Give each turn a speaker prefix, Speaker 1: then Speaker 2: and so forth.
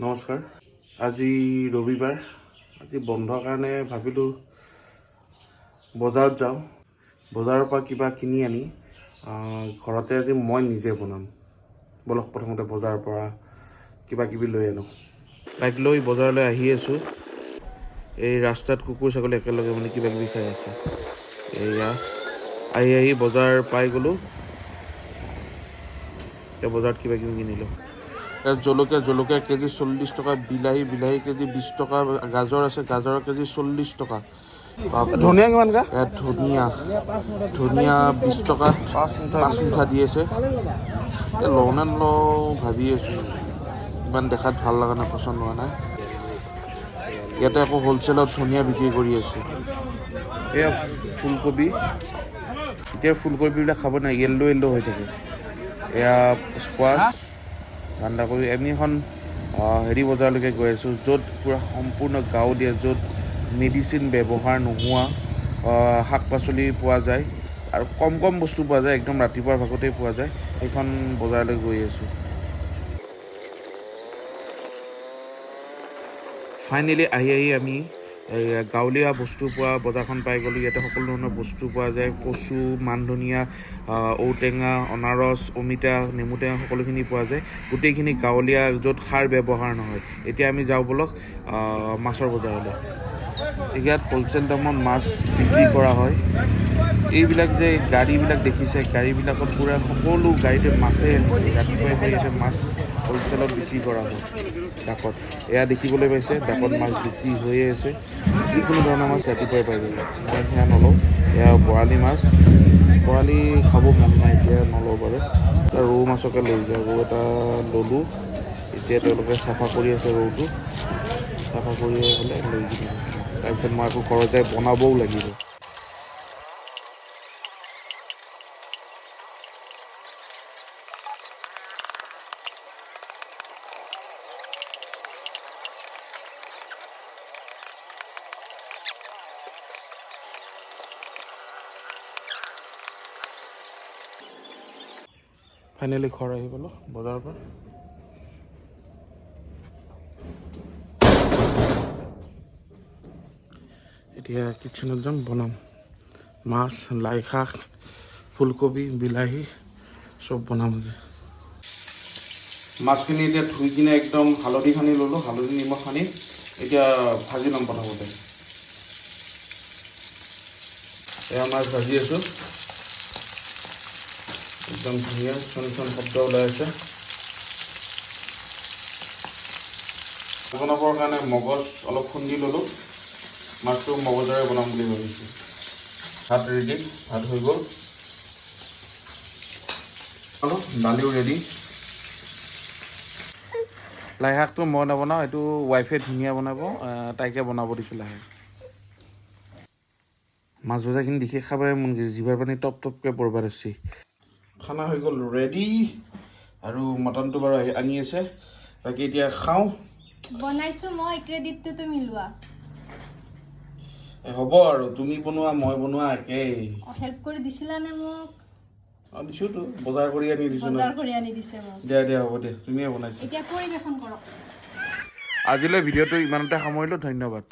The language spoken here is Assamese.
Speaker 1: নমস্কাৰ। আজি ৰবিবাৰ, আজি বন্ধ কাৰণে ভাবিলোঁ বজাৰত যাওঁ। বজাৰৰ পৰা কিবা কিনি আনি ঘৰতে আজি মই নিজে বনাম। ব'লক, প্ৰথমতে বজাৰৰ পৰা কিবা কিবি লৈ আনো। বাইক লৈ বজাৰলৈ আহি আছোঁ। এই ৰাস্তাত কুকুৰ ছাগলী একেলগে মানে কিবা কিবি খাই আছে। এয়া আহি আহি বজাৰ পাই গ'লোঁ। এতিয়া বজাৰত কিবা কিবি কিনিলোঁ। ইয়াত জলকীয়া, জলকীয়া কেজি 40 টকা। বিলাহী, বিলাহী কেজি 20 টকা। গাজৰ আছে, গাজৰৰ কেজি 40 টকা। ধনিয়া কিমান গা? ইয়াত ধনিয়া, ধনিয়া 20 টকাত 5 মুঠা দি আছে। এতিয়া লওঁ নে নলওঁ ভাবি আছোঁ। ইমান দেখাত ভাল লগা নাই, পচন্দ হোৱা নাই। ইয়াতে আকৌ হ'লচেলত ধনিয়া বিক্ৰী কৰি আছে। এয়া ফুলকবি। এতিয়া ফুলকবিবিলাক খাব নাই, য়েল্ল' য়েল্ল' হৈ থাকে। এয়া স্কোৱাচ, বন্ধাকবি। আমি এখন হেৰি বজাৰলৈকে গৈ আছোঁ, য'ত পূৰা সম্পূৰ্ণ গাঁৱলীয়া, য'ত মেডিচিন ব্যৱহাৰ নোহোৱা শাক পাচলি পোৱা যায় আৰু কম কম বস্তু পোৱা যায়, একদম ৰাতিপুৱাৰ ভাগতেই পোৱা যায়। সেইখন বজাৰলৈ গৈ আছোঁ। ফাইনেলি আহি আহি আমি এই গাঁৱলীয়া বস্তু পোৱা বজাৰখন পাই গ'লোঁ। ইয়াতে সকলো ধৰণৰ বস্তু পোৱা যায়। কচু, মান ধনিয়া, ঔটেঙা, অনাৰস, অমিতা, নেমু টেঙা, সকলোখিনি পোৱা যায়। গোটেইখিনি গাঁৱলীয়া, য'ত সাৰ ব্যৱহাৰ নহয়। এতিয়া আমি যাওঁ ব'লক মাছৰ বজাৰলৈ। ইয়াত হ'লচেল দামত মাছ বিক্ৰী কৰা হয়। এইবিলাক যে গাড়ীবিলাক দেখিছে, গাড়ীবিলাকত পূৰা সকলো গাড়ীতে মাছেই আনিছে। ৰাতিপুৱাই গৈ ইয়াতে মাছ হ'লচেলত বিক্ৰী কৰা হয় ডাকত। এয়া দেখিবলৈ পাইছে, ডাকত মাছ বিক্ৰী হৈয়ে আছে। যিকোনো ধৰণৰ মাছ ৰাতিপুৱাই পাই যাব। মই সেয়া নলওঁ। এয়া বৰালি মাছ। বৰালি খাব মন নাই, এতিয়া নলওঁ বাৰু। এটা ৰৌ মাছকে লৈ যাওঁ। ৰৌ এটা ল'লোঁ। এতিয়া তেওঁলোকে চাফা কৰি আছে। ৰৌটো চাফা কৰি পেলাই লৈ কিনে, তাৰপিছত মই আকৌ ঘৰত যাই বনাবও লাগিব। ফাইনেলি ঘৰ আহি পালোঁ বজাৰৰ পৰা। এতিয়া কিটচেনত যাম, বনাম। মাছ, লাই শাক, ফুলকবি, বিলাহী চব বনাম আজি। মাছখিনি এতিয়া ধুই কিনে একদম হালধি সানি ল'লোঁ। হালধি নিমখ সানি এতিয়া ভাজি ল'ম প্ৰথমতে। এয়া মাছ ভাজি আছোঁ। একদম ধুনীয়া চন চন শব্দ ওলাই আছে। বনাবৰ কাৰণে মগজ অলপ খুন্দি ল'লোঁ। মাছটো মগজেৰে বনাম বুলি ভাবিছোঁ। ভাত ৰেডি, ভাত হৈ গ'ল। দালিও ৰেডি। লাই শাকটো মই নবনাওঁ, এইটো ৱাইফে ধুনীয়া বনাব। তাইকে বনাব দিছোঁ লাই শাক। মাছ ভজাখিনি দেখি খাবই মন গৈছে, জিভাৰ পানী টপ টপকৈ পৰবা ধৰছি। খানা হৈ গ'ল ৰেডি আৰু মটনটো বাৰু আনি আছে। বাকী এতিয়া খাওঁ।
Speaker 2: বনাইছো মই, ক্ৰেডিটটো তুমি লোৱা।
Speaker 1: হ'ব আৰু, তুমি বনোৱা মই বনোৱা একেই।
Speaker 2: হেল্প কৰি দিছিলানে মোক?
Speaker 1: অঁ, দিছোঁতো, বজাৰ কৰি আনি দিছোঁ ন।
Speaker 2: বজাৰ কৰি আনি দিছে মোক।
Speaker 1: দিয়া দিয়া, হ'ব দিয়া, তুমিয়ে বনাইছা।
Speaker 2: এতিয়া পৰিৱেশন কৰক।
Speaker 1: আজিলৈ ভিডিঅ'টো ইমানতে সামৰিলোঁ। ধন্যবাদ।